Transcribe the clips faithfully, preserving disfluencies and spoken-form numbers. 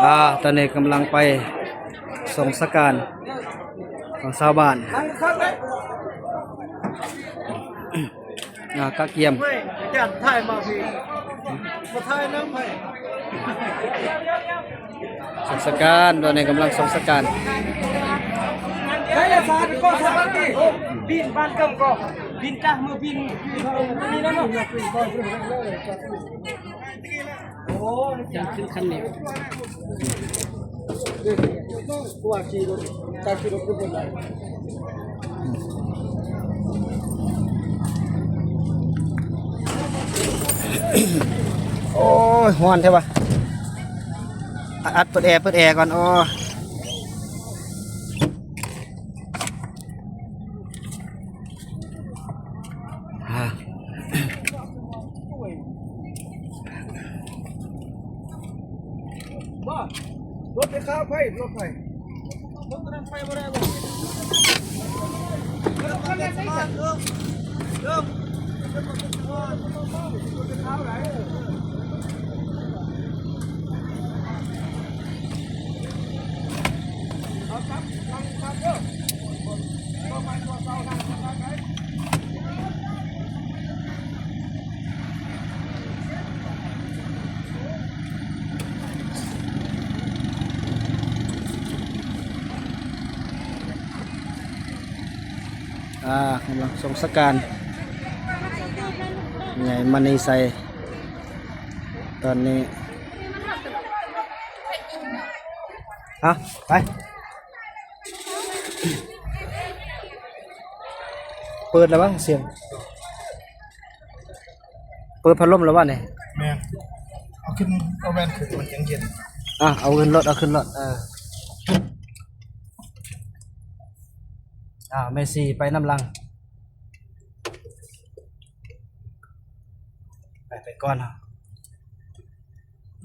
อ่า ตอนนี้กำลังไปส่งสการของชาวบ้าน อ่า กะเกียม ไม่ อาจารย์ถ่ายมาพี่ มาถ่ายน้ำไผ่ ส่งสการ ตอนนี้กำลังส่งสการ ใช่ละสารก็สารนี่ บินบ้านเกิมก็ บินจ้ามือบิน บินนี่นะเนาะ โอ้ ยังขึ้นคันนี้ โอ้ย ฮ้อนแท้วะ อัด เปิดแอร์ เปิดแอร์ก่อน โอ้ อ่า บ่ รถไปข้าวไฟ รถไฟ รถนั้นไปบ่ได้บ่ รถคันนั้นไปสั่น เริ่ม เริ่ม รถไปข้าวไหน เอาครับ ฟัง ฟังเด้อ อ่ากำลังส่งสการใหญ่มณีไซตอนนี้ เอาไป เปิดแล้วบ้างเสียง เปิดพัดลมแล้ววะเนี่ย แม่น เอาขึ้น เอาแว่นขึ้น มันจังเย็น อ่ะ เอาขึ้นรถ เอาขึ้นรถ เออ อ่า แม่ชีไปนำหลัง ไป ไปก่อนเนาะ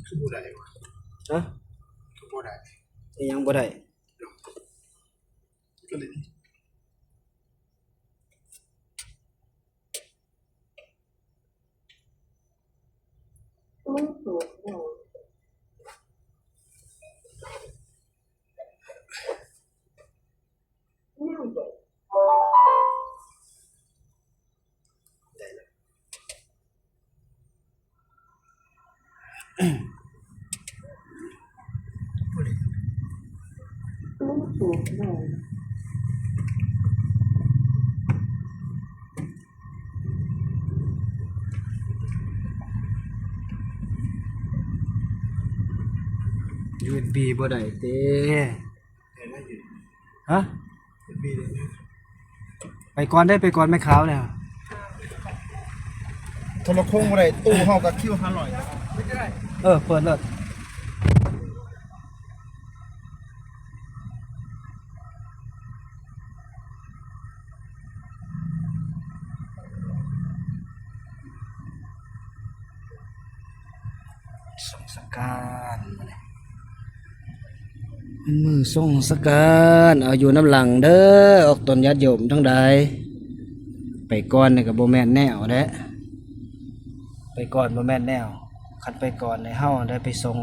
คือบ่ได้วะ ฮะ คือบ่ได้ อิหยังบ่ได้ ก็เลย ยูเอสบี บ่ได้เด้ ฮะ ไปก่อนได้ ไปก่อนแม่ขาวเนี่ย โทรโข่งบ่ได้ ตู้เฮาก็คิวห้าร้อย เออ เปิดเลย ส่งสการมาเลย มันมือส่งสการ เอาอยู่นำหลังเด้อ ออกตนญาติโยมทั้งหลาย ไปก่อนนี่ก็บ่แม่นแนวเด้ ไปก่อนบ่แม่นแนว คันไปก่อนนี่เฮาได้ไปส่ง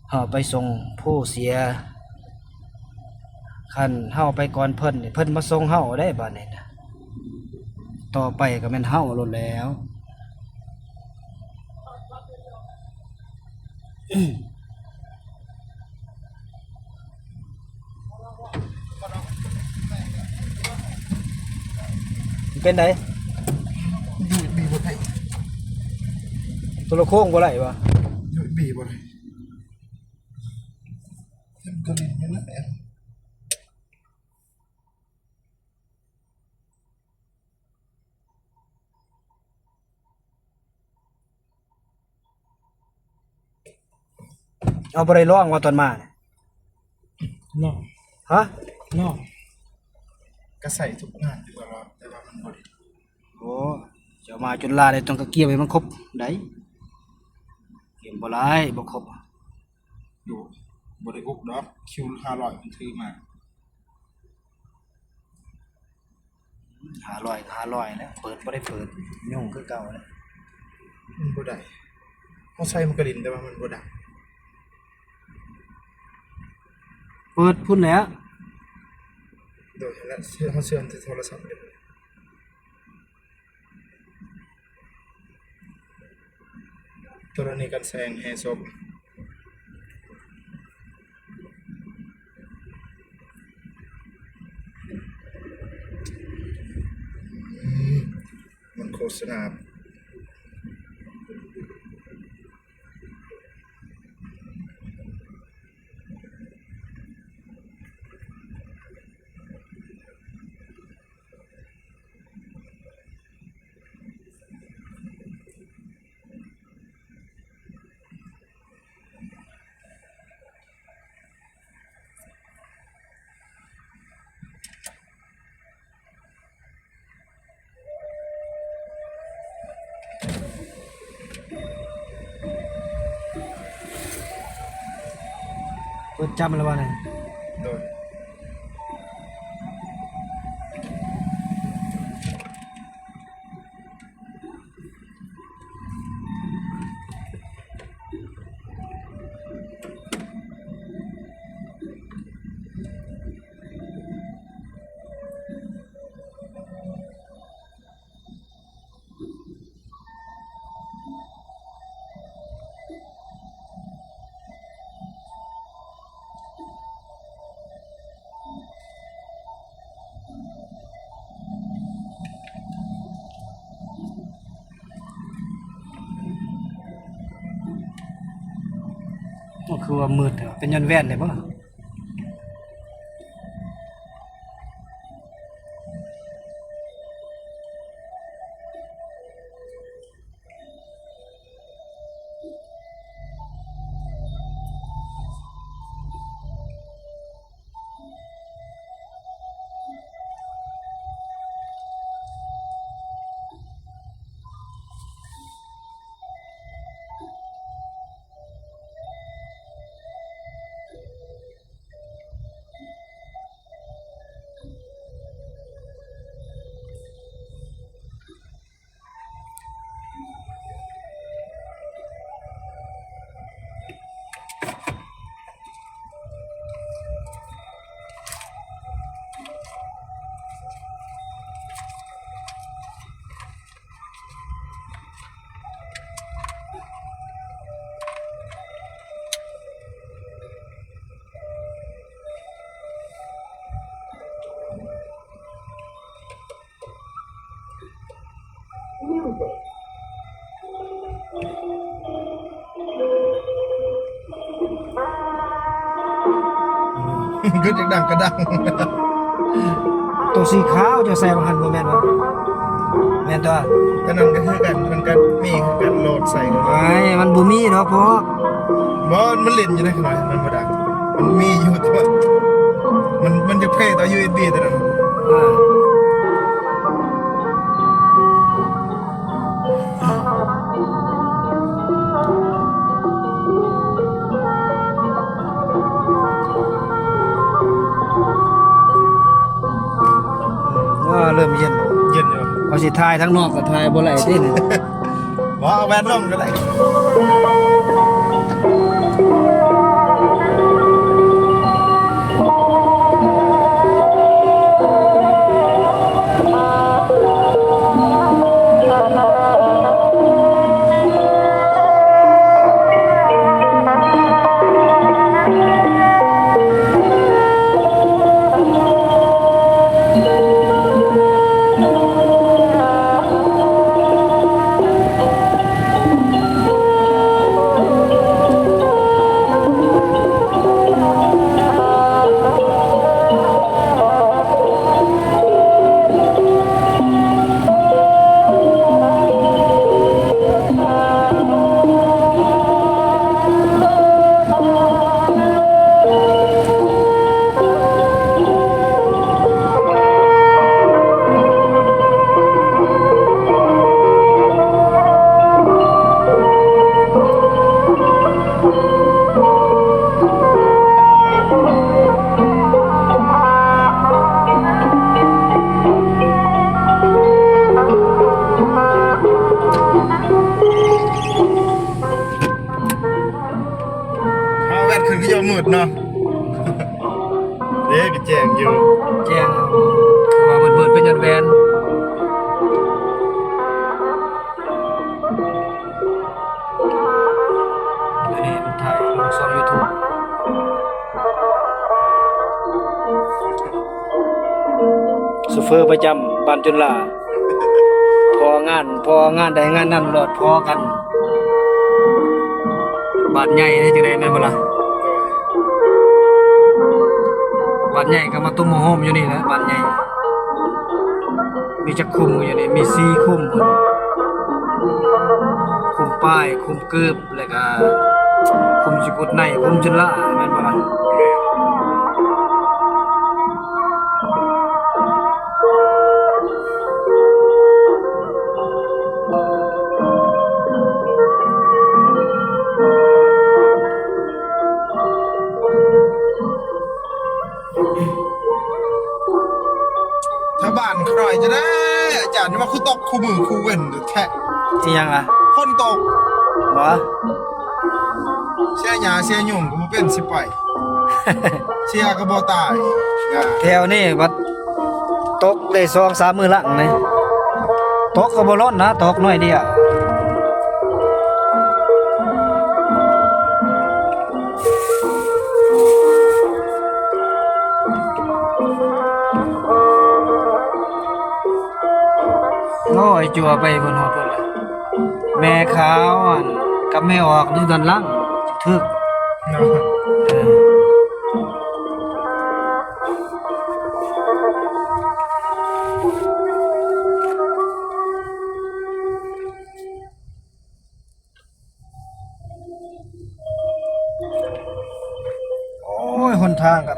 เฮาไปส่งผู้เสีย คันเฮาไปก่อนเพิ่นนี่ เพิ่นมาส่งเฮาได้บาดนี้นะ ต่อไปก็แม่นเฮาโลดแล้ว เป็นได ยูเอสบี บ่ได้ โทรโข่งบ่ได้วะ ยูเอสบี บ่ได้ เพิ่นก็เล่นอยู่นั่นแหละ เอาบ่ได้ลองว่าตอนมาเนี่ย ลอง ฮะ ลอง ก็ใส่ทุกงานอยู่ตลอด แต่ว่ามันบ่ได้ โอ้ เจ้ามาจนลาได้ต้องกะเกียมให้มันครบได้ เกียมบ่หลาย บ่ครบ อยู่ บ่ได้อุกดอก คิวห้าร้อยมันถือมา ห้าร้อยก็ห้าร้อยแหละ เปิดบ่ได้เปิด ยุ่งคือเก่าแหละ มันบ่ได้ เฮาใส่มันก็เล่น แต่ว่ามันบ่ดัง เปิดพุ้นแหละ โดย และเชื่อม เชื่อมที่โทรศัพท์เด้อ ธรณีกันแสงแห่ศพ อืม มันโฆษณา เปิดจำแล้วว่าไง โดย ก็คือว่ามืดเหรอ เป็นย้อนแว่นเลยบ่ กึดดังกระดัง ตัวสีขาวเจ้าใส่บางหันบ่แม่นบ่ แม่นตัว อันนั้นก็คือกัน มันก็มีคือกัน โหลดใส่ ไอ้ มันบ่มีดอกพวก บ่ มันเล่นอยู่ในขนาดมันบ่ดัง มันมีอยู่ตัว มัน มันจะเพลย์ต่อ ยู เอส บี ตัวนั้น อ่า ว่าเริ่มเย็น เย็นอยู่ เอาสิถ่ายทางนอกก็ถ่ายบ่ไหลตินี่ บ่ เอาแว่นลงก็ได้ เอาแว่นขึ้นก็ยอมมืดเนาะ เด้ก็แจ้งอยู่ แจ้งเอา เพราะว่าเพิ่นเปิดเป็นยอดแวน อันนี้ถ่ายลงช่อง YouTube โชเฟอร์ประจำบ้านจุนลา พองาน พองานใดงานนั้นโลด พอกัน บ้านใหญ่ได้จังได๋แม่นบ่ล่ะ บ้านใหญ่ก็มาตุ้มมาโฮมอยู่นี่แหละ บ้านใหญ่ มีจักคุ้มอยู่นี่ มีสี่คุ้ม คุ้มป้าย คุ้มเกือบ แล้วก็คุ้มจุกุดใน คุ้มจุนลา แม่นบ่ล่ะ ชาวบ้านเขาหน่อยจะได้ อาจารย์นี่ว่าคือตกคู่มือคู่เว้นแท้ อีหยังล่ะ ฝนตก บ่ เสียหญ้าเสียยุงก็บ่เป็นสิไป เสียก็บ่ตาย แถวนี้บัดตกได้สองสามมื้อหลังนี่ ตกก็บ่ล้นนะ ตกหน่อยเดียว โอ้ย จั่วไปเพิ่นฮอดเพิ่นละ แม่ขาวอันกับแม่ออกอยู่ด้านหลัง ถึก เนาะ เออ โอ้ย หนทางครับ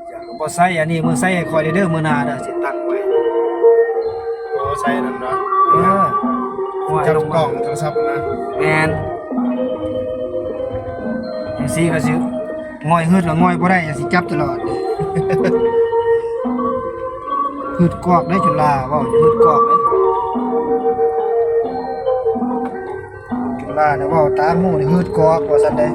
อยากก็บ่ใส่อันนี้ มึงใส่ให้ข้อยเด้อ มื้อหน้าเด้อ สิตั้งไว้ โอ้ ใส่นั่นเนาะ เออ ห้อย จับ ลง กล้ มา องโทรศัพท์นะ แม่น จังซี่ก็สิ ง่อยหืดก็ง่อยบ่ได้ จังสิจับตลอด หืดกอกได้จุลา เว้าหืดกอกเด้ จุลาเนี่ยเว้าตามหมู่นี่หืดกอกว่าซั่นเด้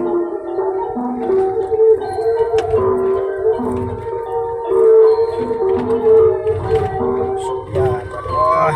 สุดยอด โอ้ย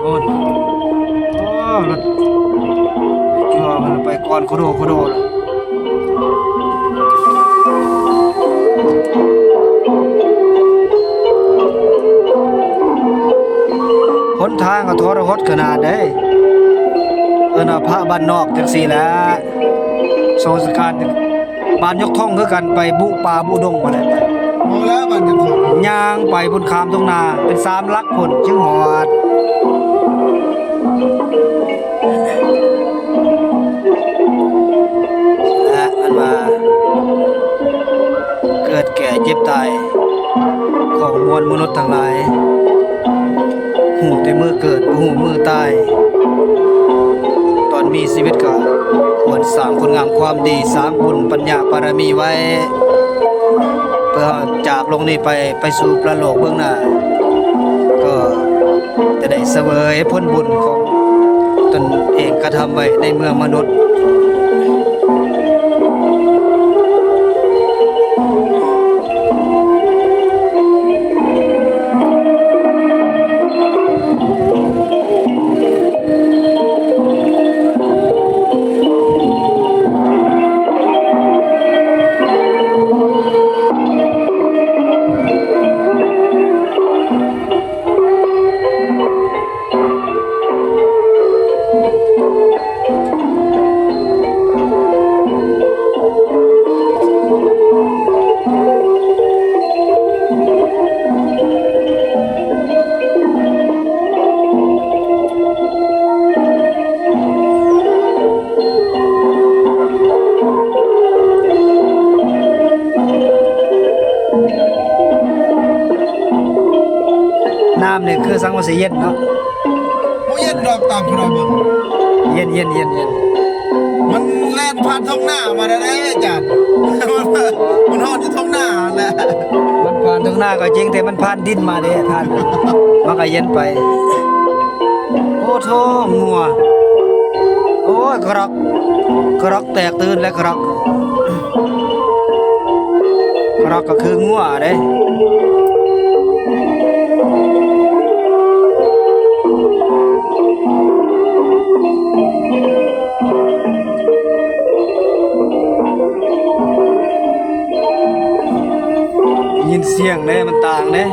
โอ้ย โอ้ รถ ไอ้จั่วมันไปก่อนโคโดโคโดเลย หนทางก็ทรหดขนาดใด เอิ้นว่าพระบ้านนอกจังซี่แหละ ทรงสการ บ้านยกธงคือกัน ไปบุป่าบุดงมาเลย เอาแล้วบ้านยกธง ย่างไปบุญคามตรงนา เป็นสามหลักพุ้นจึงฮอด และอันว่า เกิดแก่เจ็บตาย ของมวลมนุษย์ทั้งหลาย ฮู้แต่มื้อเกิด บ่ฮู้มื้อตาย ตอนมีชีวิตก็ควรสร้างคุณงามความดี สร้างบุญปัญญาบารมีไว้ เพื่อจากโลกนี้ไป ไปสู่ปรโลกเบื้องหน้า ก็จะได้เสวยผลบุญของตนเองกระทำไว้ในเมื่อมนุษย์ สังว่าสิเย็นเนาะ บ่เย็นดอก ตามผู้ใดเบิ่ง เย็นเย็นเย็นเย็น มันแล่นผ่านทุ่งนามาได้ได๋อาจารย์ มันฮอดอยู่ทุ่งนาแหละ มันผ่านทุ่งนาก็จริง แต่มันผ่านดินมาเด้ท่าน มันก็เย็นไป โอ้โธ่ งัว โอ้ย กรอก กรอกแตกตื่นแล้ว กรอก กรอกก็คืองัวเด้ ยินเสียงเด้ มันต่างเด้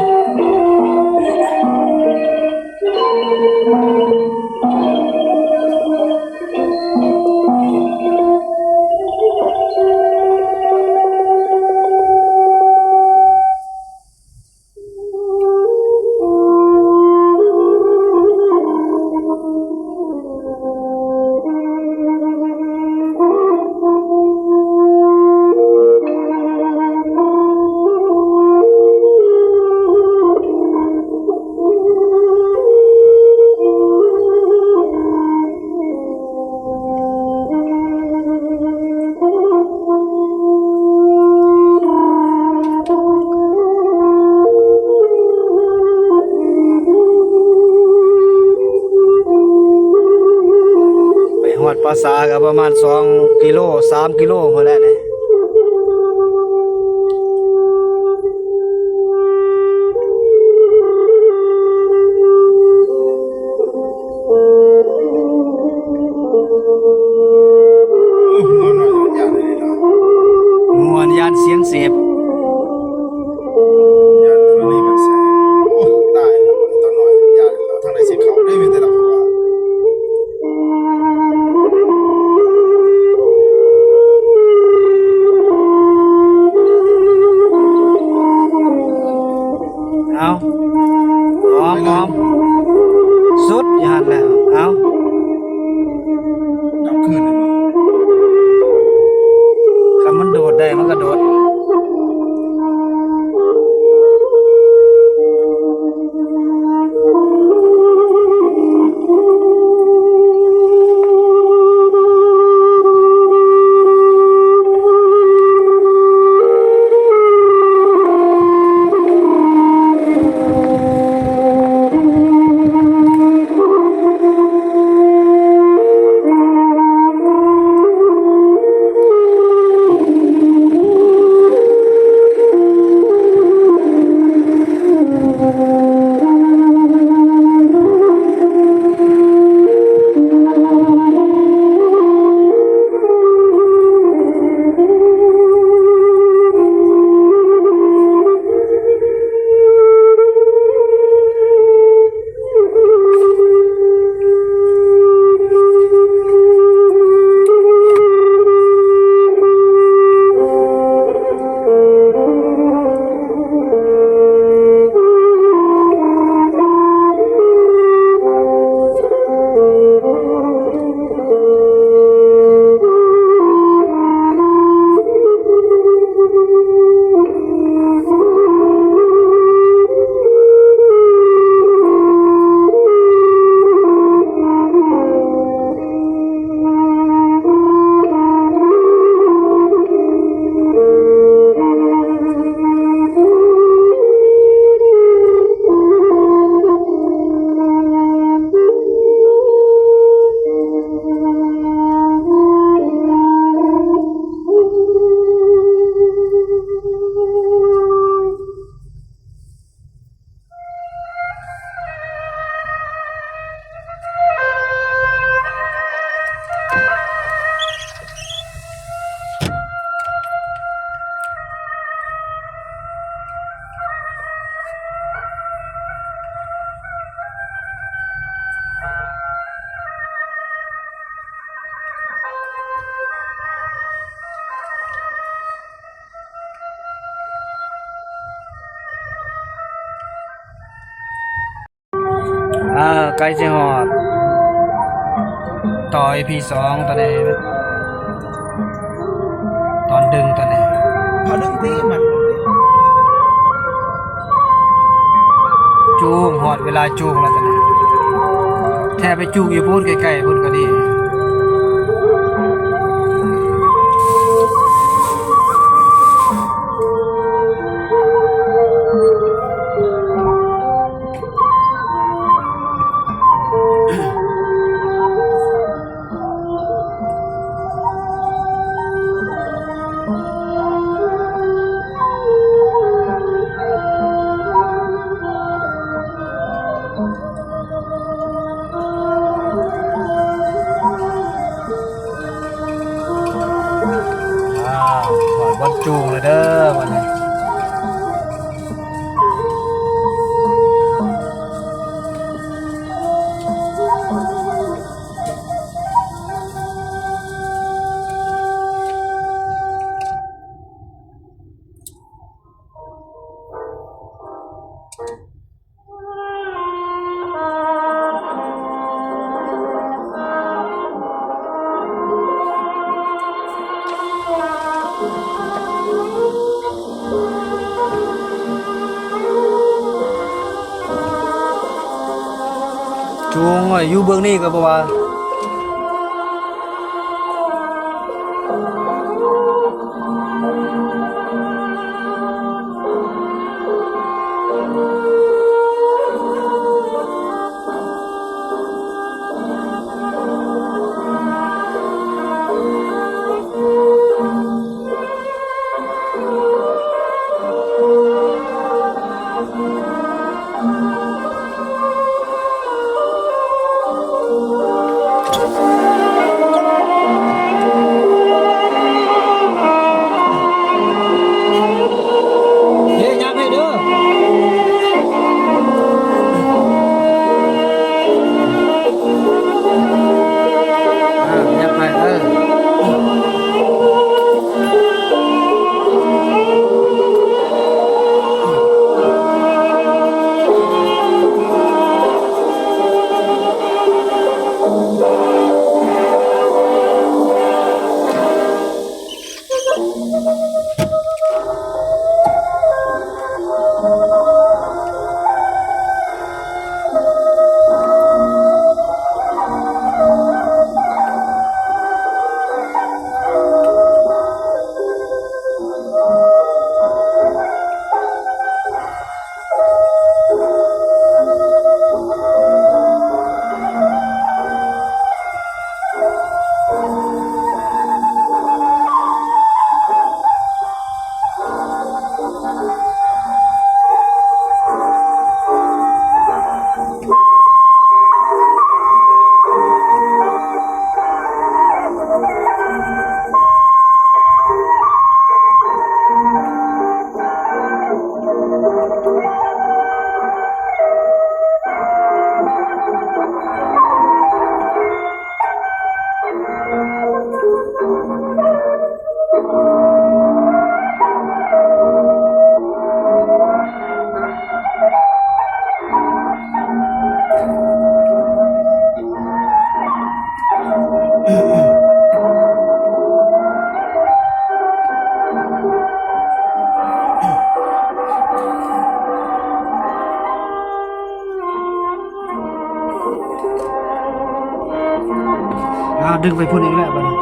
ไปฮอดป่าช้าก็ประมาณสองกิโล สามกิโลพู้นแหละนี่ ม่วนย่านเสียงเสพ ย่านทะเลมันแสบ โอ้ ตายแล้ว ตัวน้อยย่านแล้ว ทางใดสิเข้าได้มีแต่ละหัว เอา หอมหอม สุดอยู่หั่นแหละ เอา กลับคืน คันมันโดดได้มันก็โดดอ่า ใกล้สิฮอด ต่อ อีพี สอง ตอนนี้ ตอนดึงตอนนี้ พอดึงตีมัน จูง ฮอดเวลาจูงแล้วตอนนี้ แท้ไปจูงอยู่พุ้นไกลๆพุ้นก็ดี ว้าว ฮอดบ่อนจูงเลยเด้อวันนี้ จูงไว้อยู่เบื้องนี้ก็บ่ว่า เฮ้ย ยับให้เด้อ อ่า ยับไป เออ อ่า ดึงไปพุ้นอีกแล้วบัดนี้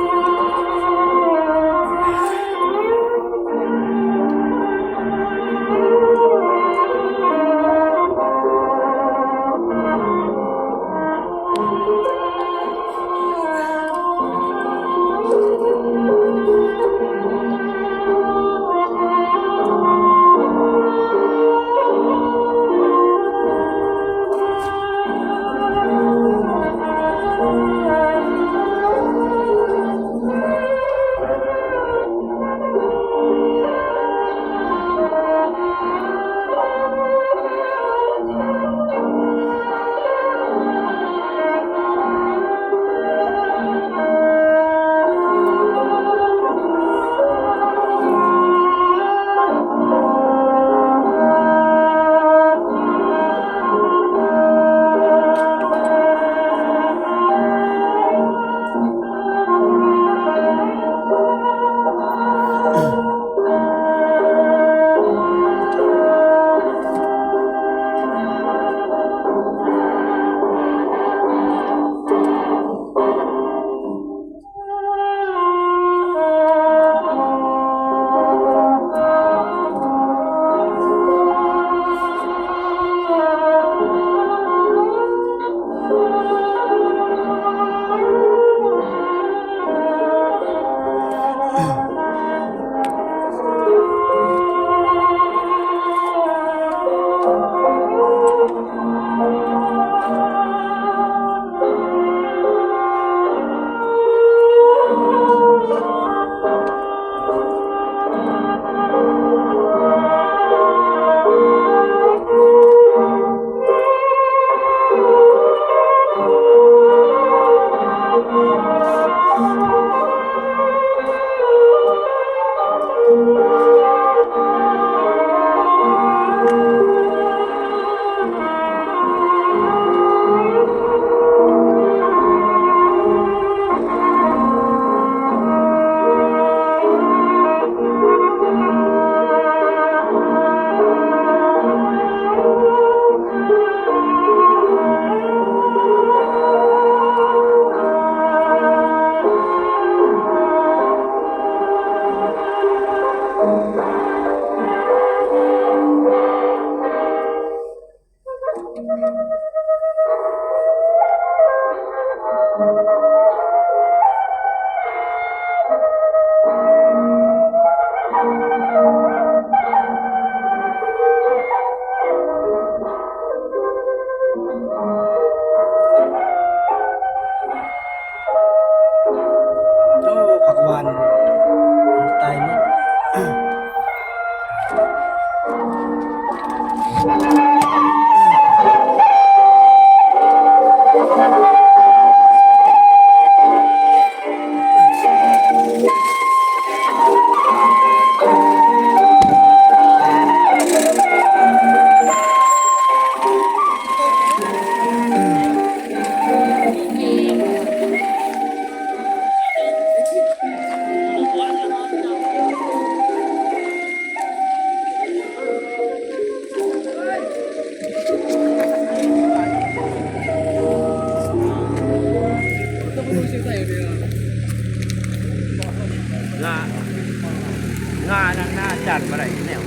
จัดบ่ได้แนว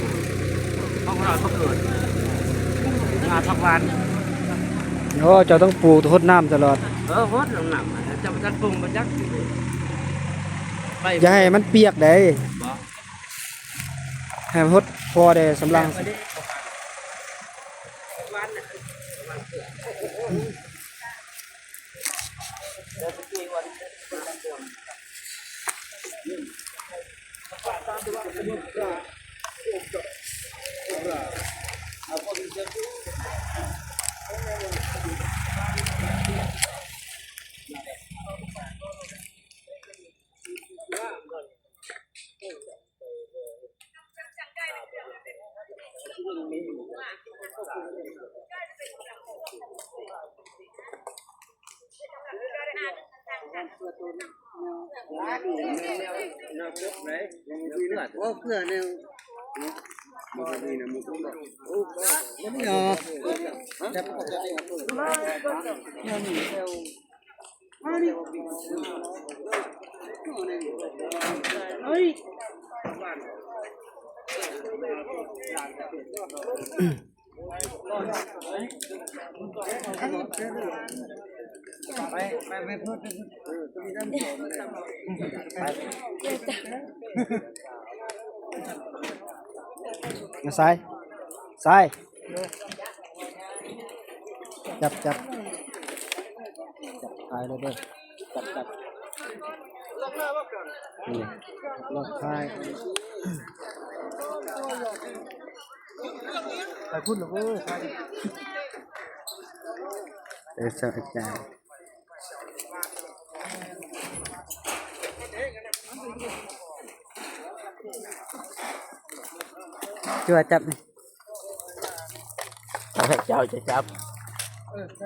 ของเราก็เกิด งาผักหวาน โอ้ เจ้าต้องปลูก ทดน้ำตลอด เออ ฮดลงน้ำ เจ้าบ่ทันปรุงบ่จัก ไป อย่าให้มันเปียกเด้ บ่ ให้มันฮดพอได้สำราง ซ้าย ซ้าย จับ จับ จับ ถ่ายเลยเด้อ จับ จับ นี่ ลอกท้าย ไปพุ่นเหรอ โอ้ย ไป เออ ใช่ ใช่ จั่วจับนี่ เจ้าจะจับ ใ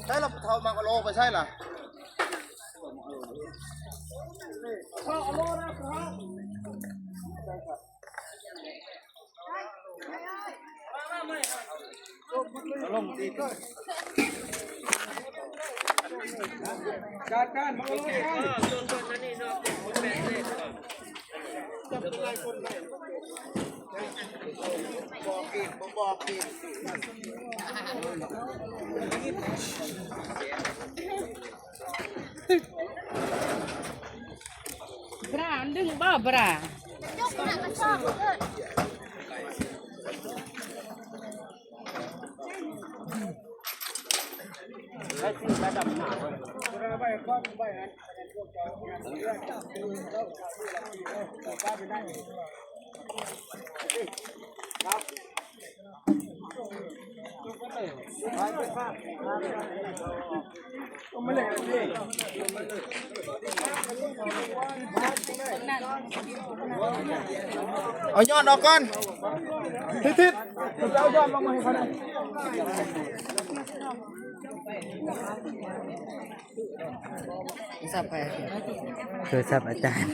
ช่ละ เฒ่ามากะโลไปใช่ละ บรา ดึงบ่บรา เอาย้อนออกก่อน ทิศๆ เอาย้อนลงมาให้เขาหน่อย โทรศัพท์ใคร โทรศัพท์อาจารย์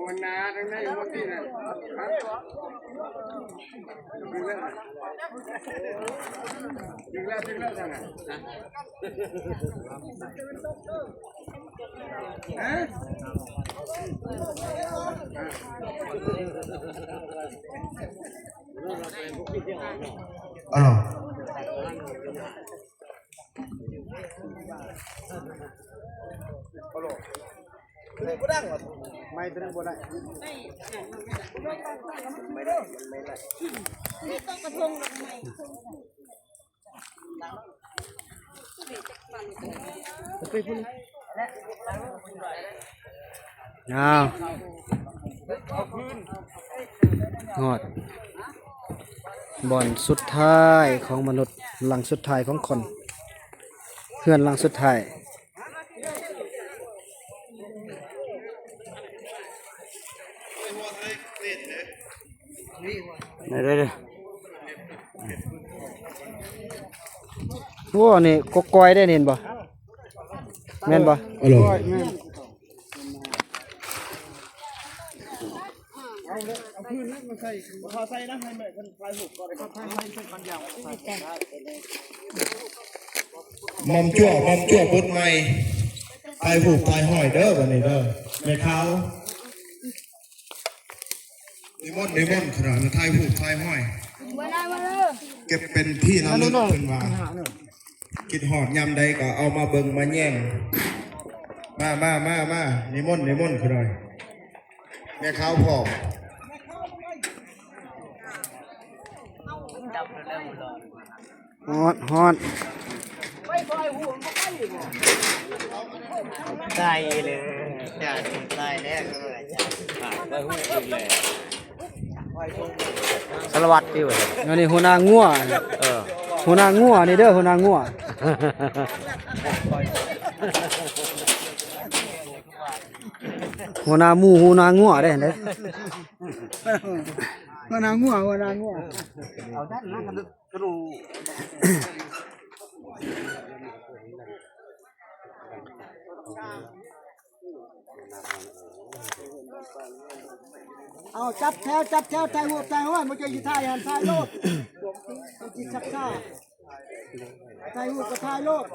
มันหนาทั้งในหัวที่นั่น ดึงแล้ว ดึงแล้ว ดึงแล้ว ทางไหน ฮะ อ้าว ไม่ตัวนี้บ่ได้ อ้าว ฮอด บ่อนสุดท้ายของมนุษย์ หลังสุดท้ายของคน เฮือนหลังสุดท้าย เดี๋ยวๆๆ โอ้ นี่กกกอยได้ เห็นบ่ แม่นบ่ ฮัลโหล เอาเลย เอาคืนนะ มันใส่ เอาใส่นะ ให้แม่ มันถ่ายรูปก่อน หม่อมจั่ว หม่อมจั่วบทใหม่ ถ่ายรูปถ่ายห้อยเด้อ วันนี้เด้อ แม่ขาว นิมนต์ นิมนต์ ขนาดถ่ายรูปถ่ายห้อย เก็บเป็นที่ระลึกเพิ่นว่า คิดฮอดยามใดก็เอามาเบิ่งมาแยง มา มา มา มา นิมนต์ นิมนต์ ขนาด แม่ขาวพร้อม ฮอด ฮอด ตายเลย จ้ะ ตายแล้ว เออ จ้ะ สารวัตรอยู่ อันนี้หัวหน้างัว เออ หัวหน้างัวนี่เด้อ หัวหน้างัว หัวหน้าหมู หัวหน้างัวเด้ เด้ หัวหน้างัว หัวหน้างัว เอาด้านนั้น กระดูก เอาจับแถว จับแถว ถ่ายรูปถ่ายห้อย มันจะอยู่ถ่ายหันถ่ายรูป มันจะชักช้า ถ่ายรูปก็ถ่ายรูป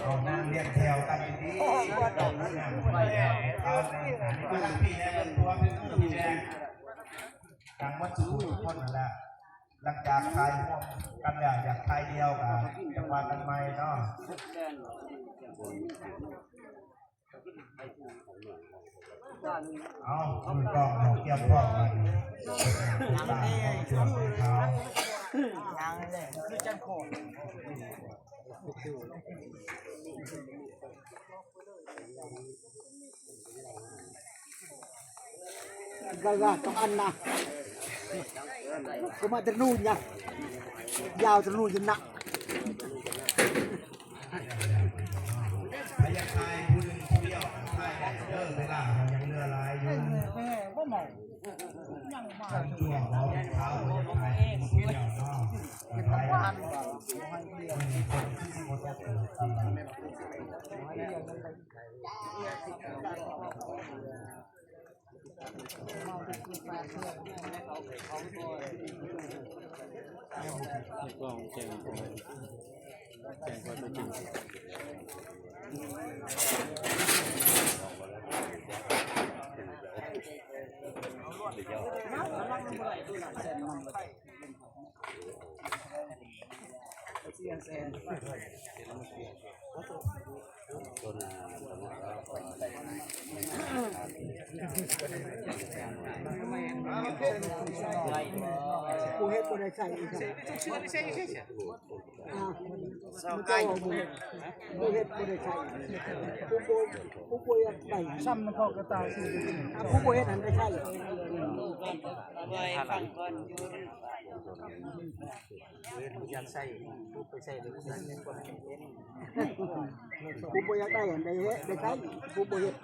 เอานั่งเรียงแถวกันดีๆ เอานั่งเรียงแถวกันดีๆ เอานั่งพี่แนะนำตัวเป็นผู้ดูแล ดังวัดสุขุมทุกคนนั่นแหละ หลังจากถ่ายร่วมกันแล้ว อยากถ่ายเดียวกัน จังหวะกันใหม่เนาะ เอามือกล้องเอาเกียบพร้อมกัน ตามของช่วงของเขา Gaga to anna. Kuma ternunya. Yau ternunya nak. ใครอยากถ่ายผู้หนึ่งผู้เดียวถ่ายได้เด้อ เวลามันยังเหลือหลายอยู่ ช่วงเราเป็นเท้าเราอยากถ่ายผู้หนึ่งผู้เดียวเนาะ ถ่าย ผู้เฮ็ดบ่ได้ใส่อีกครับ อ่า มันจะออกบ่ ผู้เฮ็ดบ่ได้ใส่ ผู้บ่ ผู้บ่อยากไป ซ้ำมันเข้ากระต่าย อ่า ผู้บ่เฮ็ดหั้นได้ใส่ บ่อยฟังก่อนอยู่ เฮ็ดบ่อยากใช้ ผู้ไปใช้เลย ผู้บ่อยากได้อันใดเฮ็ดได้ใช้ ผู้บ่เฮ็ด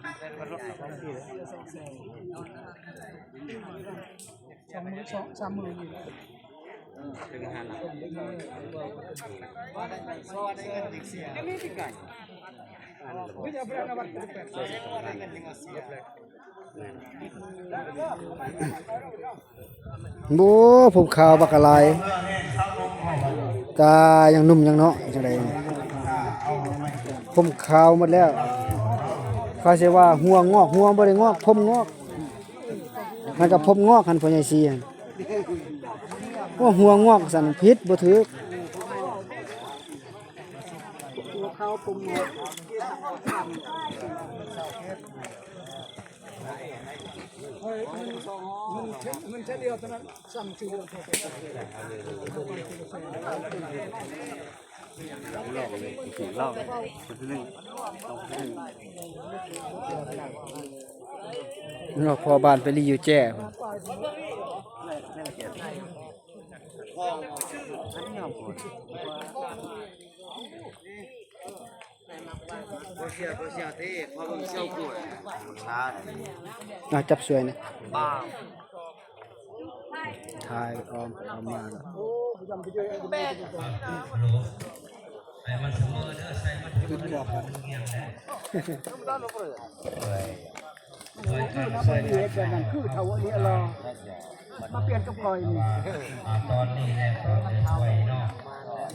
สองมือ สอง สามมืออยู่ โบ้ ผมขาวบักกะหลาย กายังหนุ่มยังเนาะ จังใด๋ ผมขาวหมดแล้ว เขาสิว่าหัวงอก หัวบ่ได้งอก ผมงอก มันก็ผมงอกหั่น พ่อใหญ่ศรีหั่น ว่าหัวงอกซั่น ผิดบ่ถืก หัวขาวผมงอก เฮ้ย มัน มันแค่ มันแค่เดียวเท่านั้น สั่งทีเดียวพอ ลองเลย ลอง ลอง ลอง พ่อบ้านไปรีอยู่แจ้ อ่ะ จับสวยนะ ถ่ายออมเอามาแล้ว คือนะ บ่มีเฮ็ดแบบนั้น คือเฒ่าอันนี้รอ มาเปลี่ยนกับข่อยนี่ อ่า ตอนนี้แหละ ตอนนี้ช่วยเนาะ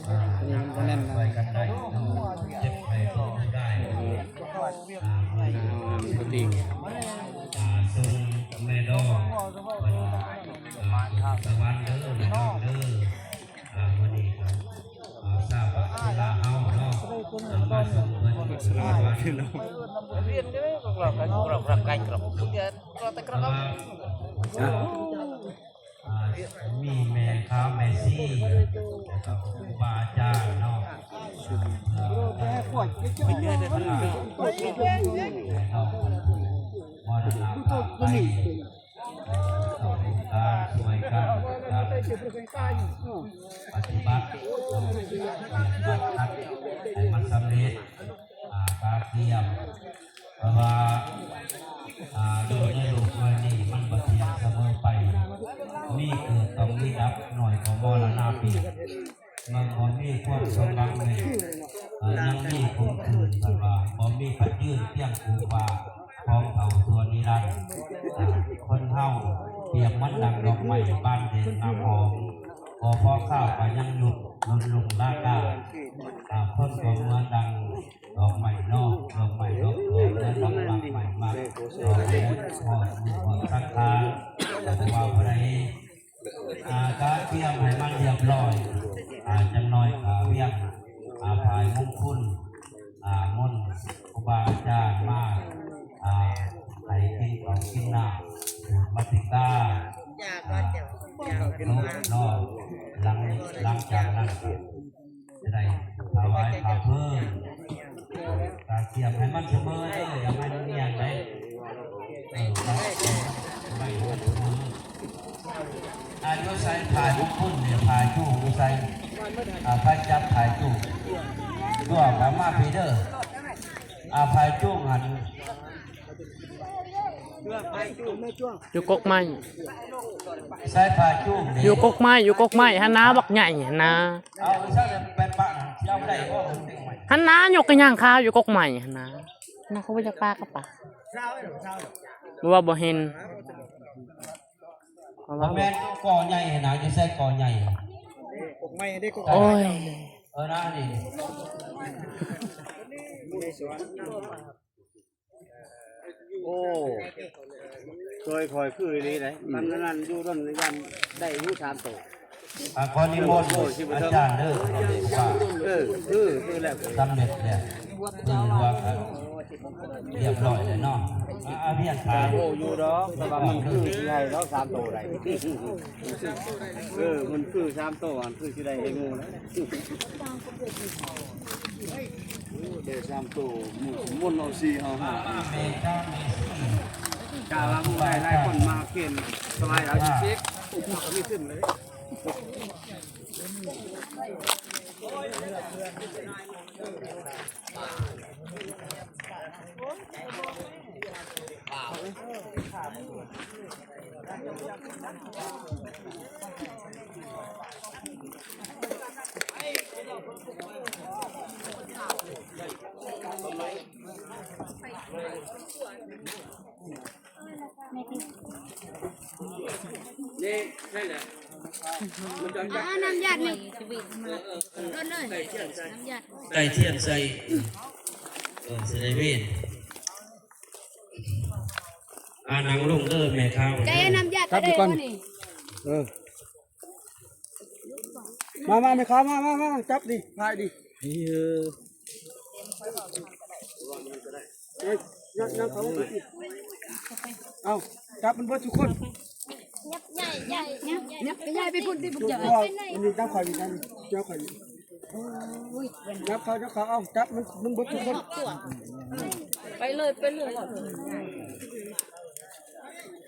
อ่า นี่มันก็แน่นนะ ช่วยกันได้เนาะ เจ็บไปก็ได้ อ่า อ่า มันก็ติ่ง อ่า ซึ่งแม่ดอก เพิ่น อ่า สวรรค์เด้อ แม่ดอกเด้อ อ่า มื้อนี้ก็ อ่า ทราบว่าเวลาเฮาเนาะ อ่า มาส่งเพิ่น เรียนเด้อ กรอกกัน กรอก กรอกกัน กรอก กรอก แต่กรอก อ่า มีแม่ค้าแม่ชี แล้วก็ครูบาอาจารย์เนาะ แม่ขวด มรณภาพไป เอ่อ ต้องการช่วยกัน การปฏิบัติ ปฏิบัติให้มันสำเร็จ อ่า การเตรียม เพราะว่า อ่า อยู่ในโลกใบนี้มันบ่เที่ยงเสมอไป มีเกิดต้องมีดับ น้อยก็มรณะเปีย มันบ่มีความสมหวังเลย เอ่อ ยังมีขมขื่น เพิ่นว่า บ่มีประยืนเพียงคู่ฟ้า ของเฒ่าชั่วนิรันดร์ อ่า คนเฮาเปรียบเหมือนดังดอกไม้บานเด่นงามหอม พอพอข้าวก็ยังหยุดหล่นลงลากา อ่า คนก็เหมือนดังดอกไม้เนาะ ดอกไม้ดอกทอง และดอกหมากไม้หมากดอกไม้หอมหอมสังขาร แต่ว่าผู้ใด อ่า ก็เตรียมให้มันเรียบร้อย อ่า จักหน่อยก็เวียน อ่า พายมงคล อ่า มนต์ครูบาอาจารย์มา อ่า ให้กินข้าวกินน้ำ สูตรมัทธิกา อ่า นกเนาะ หลัง หลังจากนั้นก็ จะได้ถวายข้าวเพิ่ม กาเตรียมให้มันเสมอเด้อ อย่าให้มันเนียนเด้อ เออ ไม่ให้มันเสมอ อ่า อยู่ใส่ผ้าทุกคนเนี่ย ผ้าจูงอยู่ใส่ อ่า ผ้าจับผ้าจูง ตัวผ้ามาพีเด้อ อ่า ผ้าจูงหัน อยู่กกไม้ ใส่ผ้าจูงนี่ อยู่กกไม้ อยู่กกไม้ หันหน้าบักใหญ่หันหน้า เอาไปใส่ไปปะ เอาได้บ่ หันหน้ายกกระย่างขาวอยู่กกไม้หันหน้า นะเขาบ่อยากปะก็ปะ บ่ว่าบ่เห็น บ่แม่นกอใหญ่นะ อยู่ใส่กอใหญ่ กกไม้ได้กก โอ้ย เออนะนี่ โอ้ เคยคอยคืออีหลีได๋ อืม มันนั่นอยู่ด้านย่านได้อยู่สามโต อ่ะ ขอนิมนต์อาจารย์เด้อ เออ คือ คือแล้ว สำเร็จแล้ว คือว่าเรียบร้อยแล้วเนาะ อ่ะ อ่ะ เวียนถาม โอ้ อยู่ดอก แต่ว่ามันคือสิให้ดอกสามโตได้ เออ มันคือสามโต อันคือสิได้ให้หมู่แล้ว ได้สามโต หมู่มนต์เอาสี่เอาห้า กาลำได้หลายคนมาเข็นสบายเอาสิบ ก็มีขึ้นเลย นี่ใช่เหรอมันจะ อ่าน้ำยาดนี่ เออเออเออ ร่อนเลย ใส่เทียนใส่ น้ำยาด ใส่เทียนใส่เออใส่เวทอ่านั่งลงเด้อแม่ค้า ใจน้ำยาดก็ได้วะนี่ เออ มามาแม่ค้ามามามาจับดิพายดิเออเอ้ยนั่งนั่งเขาเอาจับมันเบิดทุกคน ยับใหญ่ใหญ่ยับใหญ่ยับใหญ่ไปพุ่นที่บุญใหญ่ เอาอันนี้จับข่อยอีกอันนี้จับข่อยอีกจับเขาจับเขาเอาจับมันมันเบิดทุกคน ไปเลยไปเลย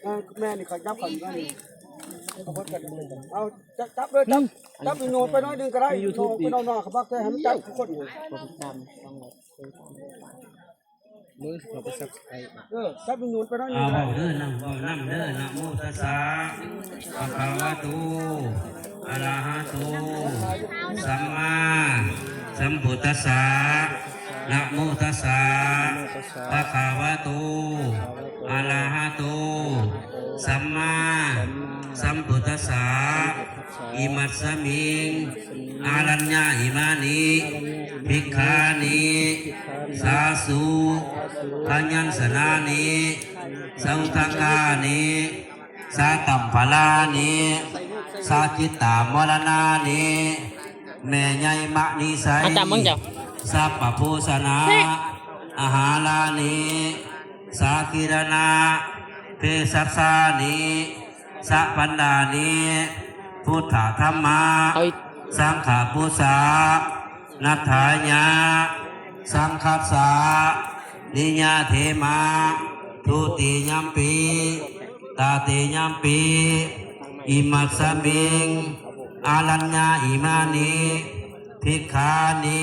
อ่าแม่นี่เขาจับข่อยอีกอันนี้เอาเบิดกันเอาจับจับเลยจับจับอีโนไปน้อยหนึงก็ได้อีโนไปน้อยๆเขาบอกแต่ให้มันจับทุกคนอยู่ มือเขาไป subscribe เออจับอีโนไปน้อยหนึ อ่าง ก็ได้ เว้าเด้อนั่งเว้านั่งเด้อนะโมตัสสะภะคะวะโตอะระหะโตสัมมาสัมพุทธัสสะนะโมตัสสะภะคะวะโตอะระหะโตสัมมาสัมพุทธัสสะ อิมัสสมิงอารัญญาอิมานิภิกขานิสาสุพยัญชนานิสาอุทกานิสาตัมปะลานิสาจิตตามรณานิแม่ใหญ่มะนิไส อาจารย์มึงเจ้า สัพพะโภชนะอาหารานิสากิรณะเพสัสสานิ สะปันดานิพุทธธรรมะ เอาอีก สังฆะปุสะนัฏฐายะสังคัสสะนิยาเทมะทุติยมปิตาติยมปิอิมัสสมิงอารัญญาอิมานิภิกขานิ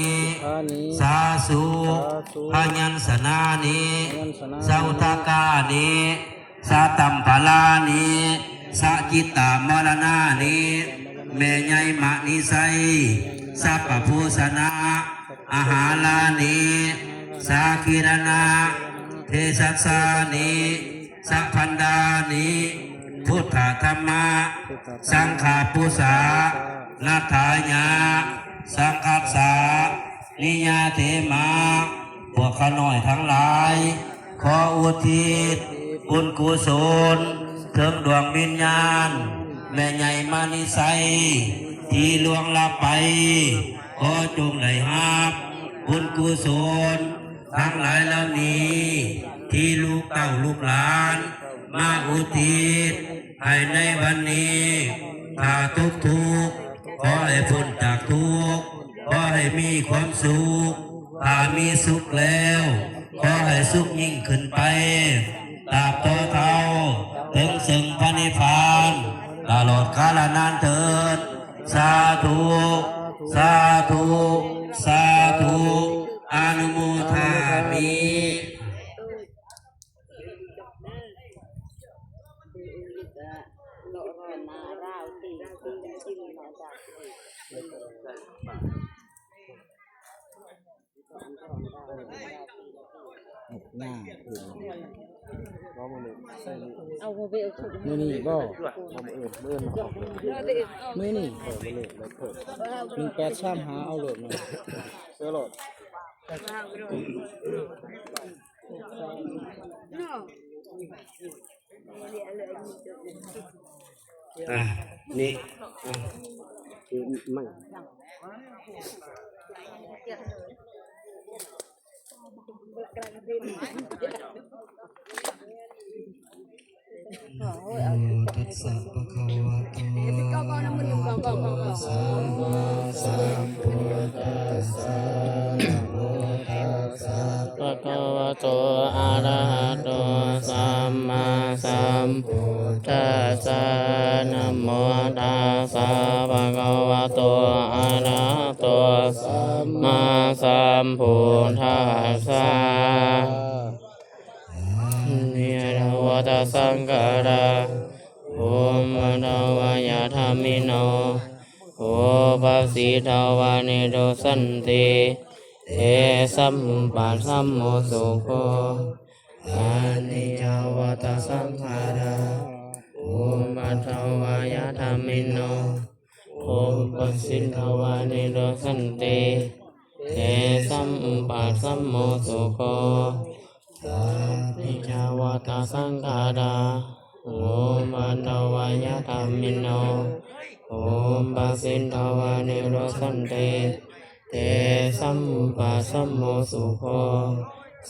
สาสุพยัญชนานิสาอุทกานิ สะตัมปะลานิสะจิตตามรณานิแม่ใหญ่มะนิไสสัพพะโภชนะอาหารานิสาคิรณะเทสัสสานิสะพันดานิพุทธธรรมะสังฆาปุสานัฏฐายะสังคัสสานิยาเทมะพวกข้าน้อยทั้งหลาย ขออุทิศบุญกุศลเถิงดวงวิญญาณ แม่ใหญ่มานิไสที่ล่วงลับไป ขอจงได้รับบุญกุศลทั้งหลายเหล่านี้ ที่ลูกเต้าลูกหลาน มาอุทิศให้ในวันนี้ ถ้าทุกข์ทุกข์ขอให้พ้นจากทุกข์ ขอให้มีความสุข ถ้ามีสุขแล้ว ขอให้สุขยิ่งขึ้นไปตราบต่อเท่าถึงซึ่งพระนิพพาน ตลอดกาลนานเทิน สาธุ สาธุ สาธุ อนุโมทามิ หน้าอื่น เอาไปเอาถุง มือนี่บ่ เอามาอื่นมื่นมาออกเลย มือนี่ เออมาเลยแล้วเพิ่ม หนึ่งแปดสามหาเอาโหลดมา เสื้อโหลด อ่ะ นี่ อ่ะ คือไม่ นะโมตัสสะภะคะวะโตอะระหะโตสัมมาสัมพุทธัสสะนะโมตัสสะภะคะวะโตอะระหะโตสัมมา สัมพุทธัสสะ นะโมตัสสะ ภะคะวะโต อะระหะโต สัมมาสัมพุทธัสสะ นิยาวะตะสังขารา อุปปะทวายะธรรมิโน อุปปะสิทวานิรุสสันติ เตสัมอุปัสสโมสุโข อะนิยาวะตะสังขารา อุปปะทวายะธรรมิโน อุปปะสิทวานิรุสสันติ เตสัมอุปัสสโมสุโข อะนิยาวะตะสังขารา อุปปะทวายะธรรมิโน อุปปะสิทวานิรุสสันติ เตสัมอุปัสสโมสุโข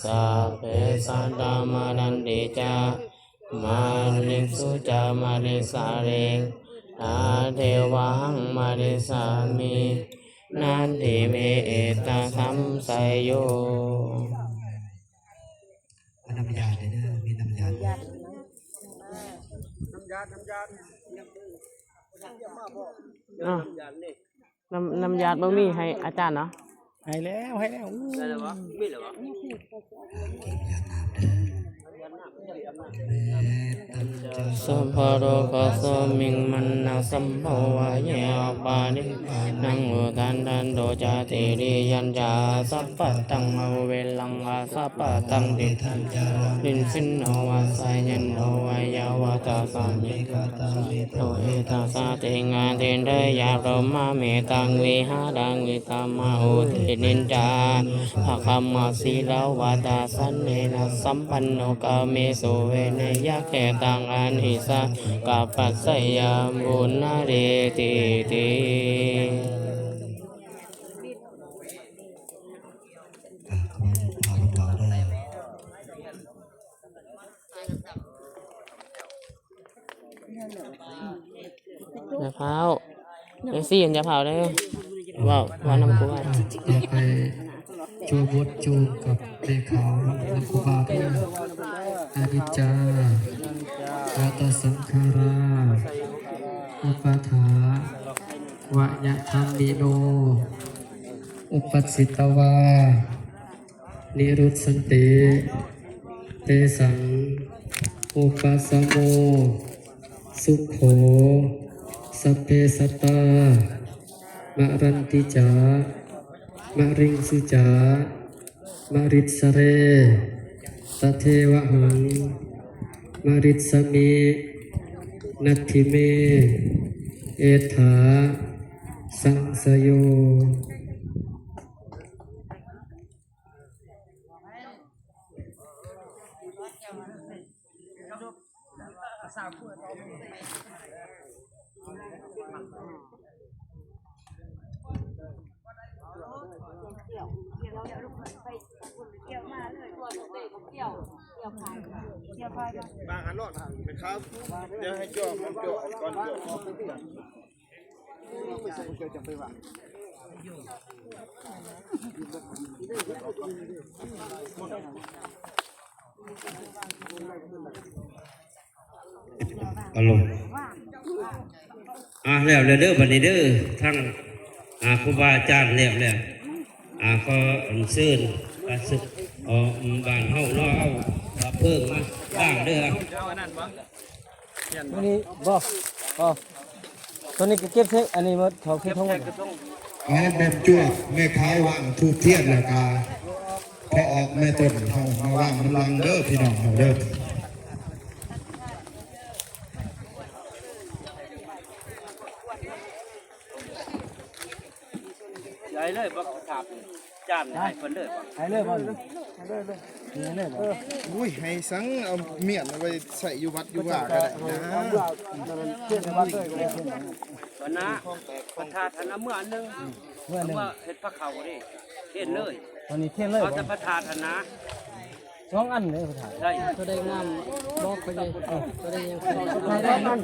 สัพเพสัตตามารันติจา มาริสุจามาริสาเร นาเทวะหังมาริสามิ นาทิเมเอตสัมสโย น้ำยาเด้อ มีน้ำยา น้ำยา น้ำยา อ้าว น้ำ น้ำยาบ่มีให้อาจารย์เนาะ ให้แล้ว ให้แล้ว อู้ ได้แล้ววะ มีแล้ววะ สัพพะโรคาสมิง มัณณะสัมภะวะเย อะปานิ นัง อุทันทันตุ จะติริยัง จะ สัพพะตัง อเวรัง อาสัพพะตัง ติฏฐัญจะระ นิสสินโน วาสายันโน วายาวัตสามิ กะตามิ โต เอตาสา ติงา ติเร ยะ โรมา เมตัง วิหารัง วิตามะ อุทินิจจา ภะคะมะ สีลาวาตา สันเนนะ สัมปันโน กาเมสุ วิเนยะ เขตัง อะหิงสา กะปัสสะยา ปุณณะเรติติ อ่ะ ขอบคุณครับ ขอบคุณครับ ยาพร้าว เอซี่ ยาพร้าวเด้อ เว้า เว้านำครูบา ต่อไป โจบทโจกับเลขาว นำครูบาเพิ่ม อนิจจา วัตสังขารา อุปปาทา วยะธัมมิโน อุปปะสิตวา นิรุสสันติ เตสัง อุปัสสโม สุโข สัพเพสัตตา มะรันติจา มะริงสุจา มะริสเร ตะเทวะหัง มะริสมิ นัตถิเม เอถา สังสโย บางอันรอดครับ เดี๋ยวให้จวบมันจวบก่อนจวบ ฮัลโหล อ่ะ แล้ว แล้วเด้อ บัดนี้เด้อ ทั้ง อ่า ครูบาอาจารย์แล้ว แล้ว อ่า ขออัญเชิญพระสงฆ์ อ๋อ อืม บ้านเฮาเนาะ เอาพระเพลิงมาตั้งเด้อ ตัวนี้บ่ อ๋อ ตัวนี้ก็เก็บเสร็จ อันนี้หมด เขาคือทั้งหมด เอาบอมจวก แม่ขาววางธูปเทียนแล้วก็ พอออกแม่ต้นเฮามาวางนำหลังเด้อ พี่น้องเฮาเด้อ ย้ายเลยบ่ครับ จานให้เพิ่นเลยบ่ ให้เลยบ่ ให้เลยเลย ให้เลยบ่ อุ้ย ให้สังเอาเมียนเอาไว้ใส่อยู่วัดอยู่ว่าก็ได้นะ เอาเมื่อ เอาเมื่อเทศน์ในวัดเลยก็ได้ วันนะ พระธาตุหันเอาเมื่ออันหนึ่ง เมื่อหนึ่ง เอาเมื่อเฮ็ดพระเขาดิ เทศน์เลย ตอนนี้เทศน์เลย เอาแต่พระธาตุหันนะ สองอันเลยพระธาตุ ได้ ตัวใดงามบอกไปเลย เออ ตัวใดยัง สองอัน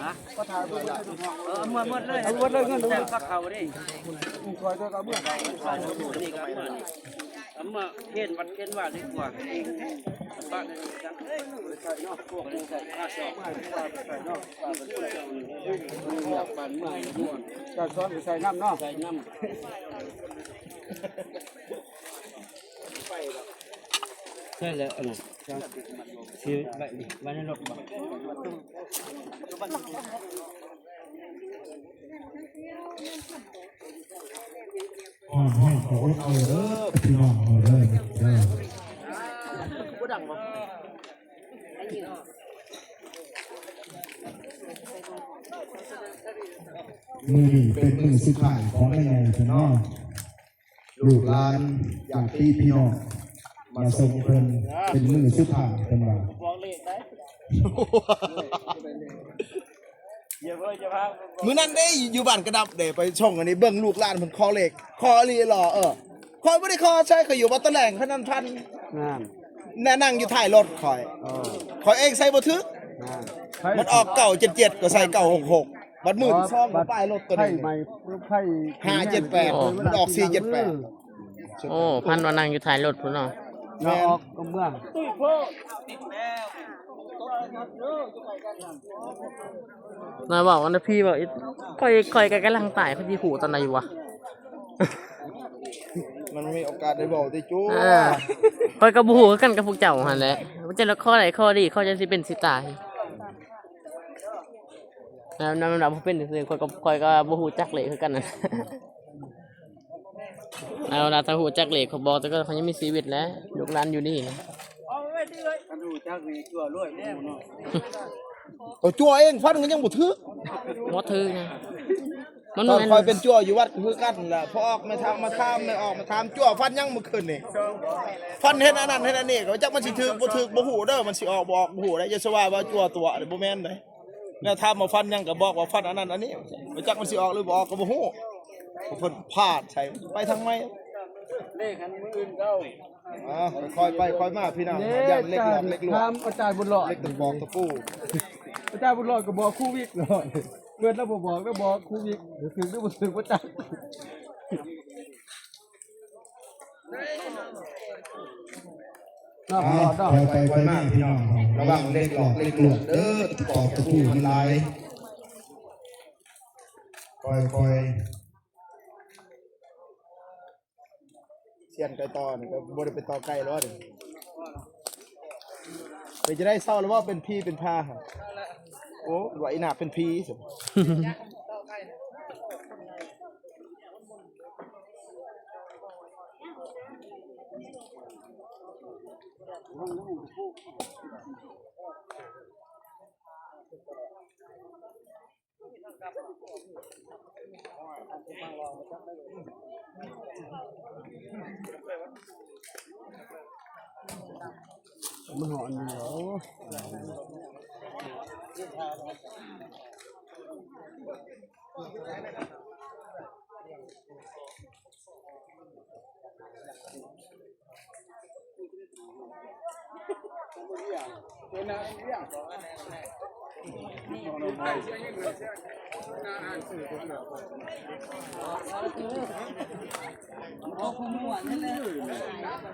ฮะ เออ เอาเมื่อหมดเลย เอาหมดเลยเงิน แต่พระเขาดิ อืม คอยตัวก็เอาเมื่อ นี่ก็เอาเมื่อนี่ ทำมาเห็นวัดเห็นว่าดีกว่า บ้านนี้จัง ใส่เนาะ พวกนี้ใส่ผ้าสอบ ใส่เนาะ บ้านเมือง การสอนก็ใส่น้ำเนาะ ใส่น้ำ ใช่แล้วอันนั้น ซื้อไว้ดิ ไว้ในรถบ่ ฮ้อนแฮงก็อดเอาเด้อพี่น้องเฮาเด้อ เด้อ มื้อนี้เป็นมื้อสุดท้ายของแม่ใหญ่เพิ่นเนาะ ลูกหลานญาติพี่น้องมาส่งเพิ่นเป็นมื้อสุดท้ายเพิ่นว่า มื้อนั้นเด้อยู่บ้านกระดับเด้ไปส่งอันนี้เบิ่งลูกหลานเพิ่นขอเลข ขออีหลีหรอ เออ ข้อยบ่ได้ขอใส่ ข้อยอยู่วัดตะแหลงพนันพัน นั่น แน่นั่งอยู่ท้ายรถข้อย เออ ข้อยเองใส่บ่ถืก นั่น มันออกเก้าเจ็ดเจ็ด ก็ใส่เก้าหกหก บัดมือที่สอง บัด ป้ายรถตัวนี้ ไฟไหม้ ไฟ ห้าเจ็ดแปด มันออกสี่เจ็ดแปด โอ้ พันว่านั่งอยู่ท้ายรถพุ้นเนาะ แม่น ออกก็เมือง นายบอกว่านะพี่บอกอีก ข้อย ข้อยก็กำลังตาย ข้อยสิฮู้ตอนใดวะ มันมีโอกาสได้บอกติจุ เออ ข้อยก็บ่ฮู้คือกันกับพวกเจ้าหั่นแหละ ว่าจะละข้อใดข้อดี ข้อจะสิเป็นสิตาย แล้วนำ นำ นำ เป็นซื่อ ข้อยก็ ข้อยก็บ่ฮู้จักเลขคือกันน่ะ เอาล่ะ ถ้าฮู้จักเลขเขาบอก แต่ก็เขายังมีชีวิตแหละ ลูกหลานอยู่นี่นะ คันฮู้จักนี่จั่วรวยแน่เนาะ เอาจั่วเอง ฟันก็ยังบ่ถืก บ่ถืกนะ มัน ตอน มัน ข้อยเป็นจั่วอยู่วัดคือกันแหละ พอออกมาถาม มาถาม ไม่ออกมาถาม จั่วฟันยังเมื่อคืนนี่ ฟันเห็นอันนั้นเห็นอันนี้ ก็จักมันสิถืกบ่ถืกบ่ฮู้เด้อ มันสิออกบ่ออกบ่ฮู้ได้ อย่าสว่าว่าจั่วตัว บ่แม่นเด้ แนวถามว่าฟันยังก็บอกว่าฟันอันนั้นอันนี้ บ่จักมันสิออกหรือบ่ออกก็บ่ฮู้ เพิ่นพลาดใส่ ไปทางใหม่ เลขอันมื้ออื่นเก้า อ่า ค่อยไปค่อยมาพี่น้อง เด้ ย่านเล็กหลอกเล็กหลวง ถามอาจารย์บุญรอด เล็กตึงบอกตะปู อาจารย์บุญรอดก็บอกครูวิกเนาะ เมื่อเราบ่บอกแล้วบอกครูวิก ถืกหรือบ่ถืกบ่จัก เนาะ อ่า เนาะ ค่อยไปค่อยมาพี่น้อง ระวังเล็กหลอกเล็กหลวงเด้อ ตอกตะปูมันหลาย ค่อยๆ เซียนไก่ต่อนี่ก็บ่ได้ไปต่อไก่แล้วนี่ เป็นจะได้เศร้าแล้วว่าเป็นพีเป็นพาหั่น โอ้ ว่าอีหน้าเป็นพีสิ มันหอนอยู่เหรอ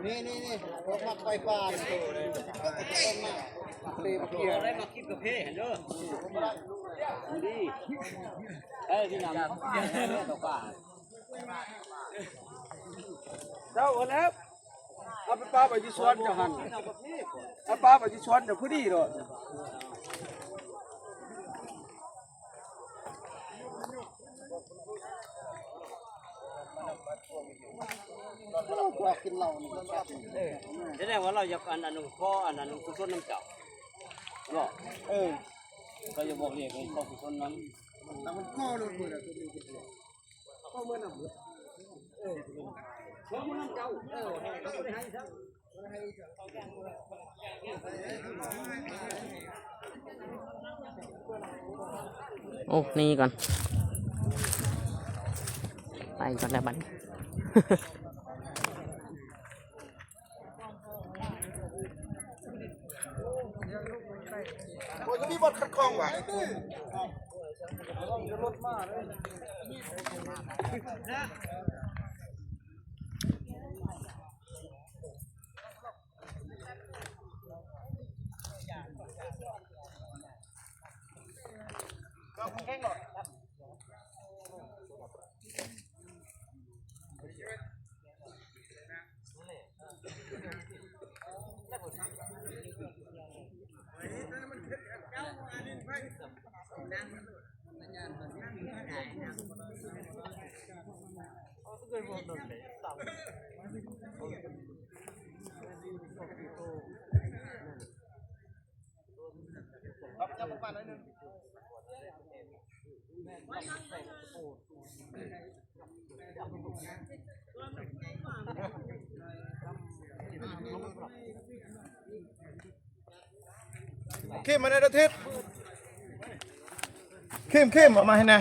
นี่นี่นี่พวกมักไฟฟ้านี่ ได้มาคิดกาแฟเด้อ ดี เอ้ย พี่น้ำ เจ้าเอาแล้ว เอาไปปาไปที่สวนเจ้าหั่น เอาปาไปที่สวนเจ้าพอดีโลด แสดงว่าเราอยากอัน อันนั้นขออันนั้นกุศลนำเจ้าเนาะ เออ ก็อย่าบอกเรียกให้ขอกุศลนำ แต่มันขอโลดเบิดอะ โอ้ นี่ก่อน ไปก่อนแล้วบัดนี้ โอ้ย มีบทคัดข้องว่ะ รถมาเลย นี่ เข้มมาในอาทิตย์เข้มเข้มออกมาให้แน่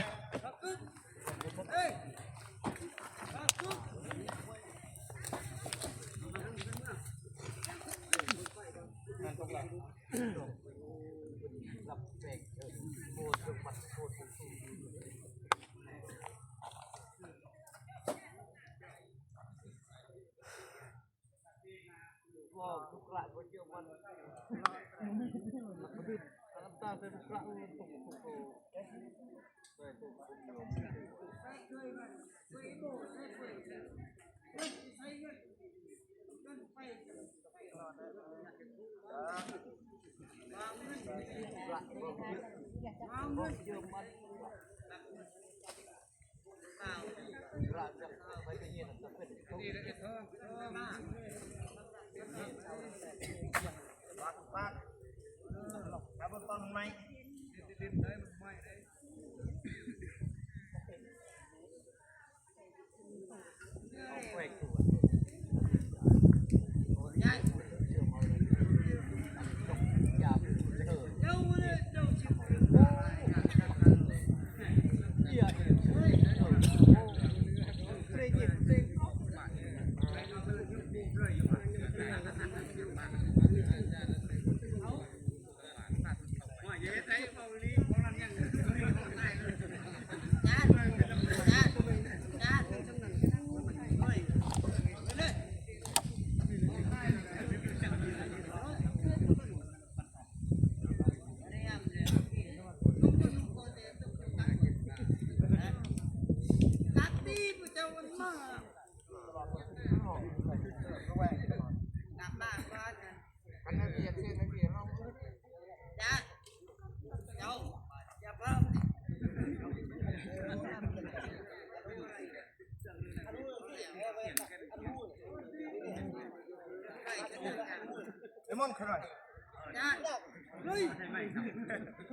Lemon crush.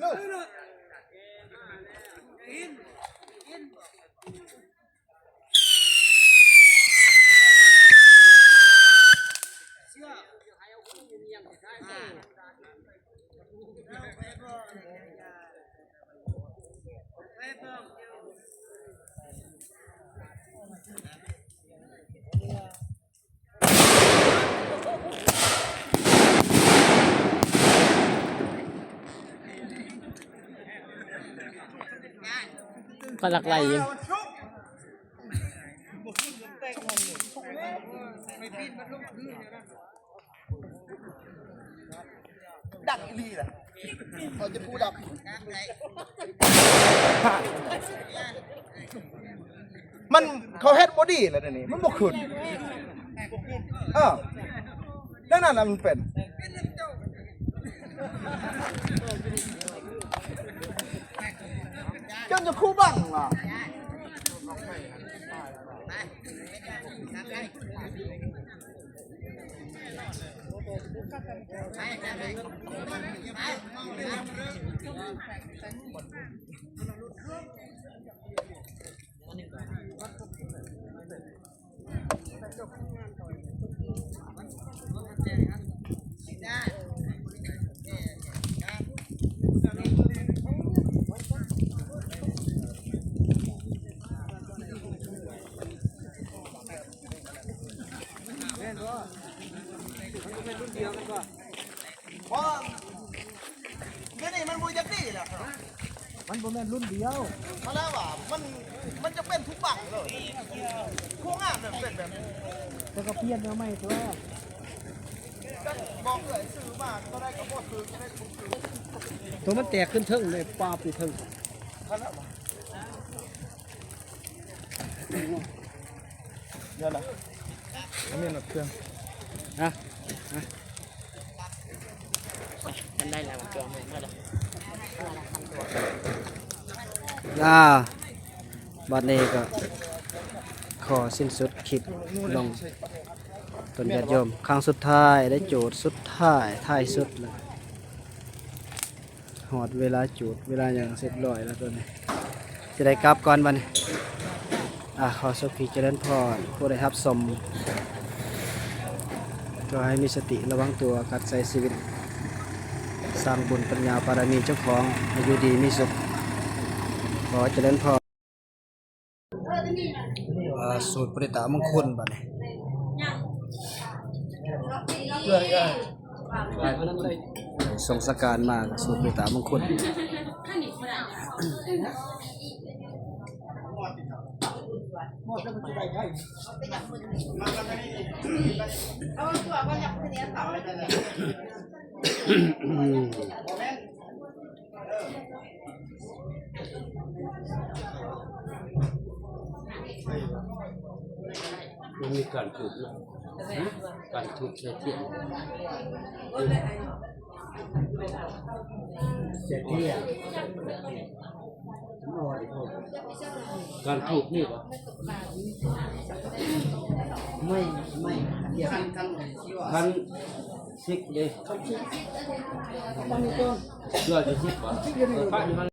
No. Kalak lain. ดังอีหลีล่ะ เขาจะพูดดัง มันเขาเฮ็ดบ่ดีแล้วเดี๋ยวนี้ มันบ่ขึ้น เออ นั่นน่ะมันเป็น จนจะคู่บังล่ะ แม่นบ่ มันเป็นรุ่นเดียวกันบ่ เพราะเดี๋ยวนี้มันบ่อยากดีแล้ว มันบ่แม่นรุ่นเดียว มาแล้วว่ามัน มันจะเป็นทุกบังเลย โครงงานเนี่ยเป็นแบบนี้ แต่ก็เปลี่ยนแนวใหม่ตัว บอกเลยซื้อมาก็ได้ก็บ่ซื้อ ก็ได้ถูกซื้อ ตัวมันแตกขึ้นเทิงเลย ปาบอยู่เทิง เดี๋ยวนะไม่มีรถเครื่อง นะ มันได้แล้วจองเมื่อไหร่ อ่าบัดนี้ก็ขอสิ้นสุดคลิปลงตนญาติโยมครั้งสุดท้ายได้โจทย์สุดท้ายท้ายสุดแล้วหอดเวลาโจทย์เวลาอย่างเรียบร้อยแล้วตัวนี้ จะได้กลับก่อนบัดนี้ อ่าขอสุขีเจริญพรผู้ได้รับสมก็ให้มีสติระวังตัวกัดใส่ชีวิต สร้างบุญปัญญาบารมีเจ้าของอายุดีมีสุขขอเจริญพรอ่าสูตรปริตามงคลบัดนี้ส่งสการมาสูตรปริตามงคล มันมีการถูกนะการถูกใส่เทียนใส่เทียนการถูกนี่ปะไม่ไม่เดี๋ยวท่านท่านสิกเลยเพื่อจะสิกปะปะอยู่มัน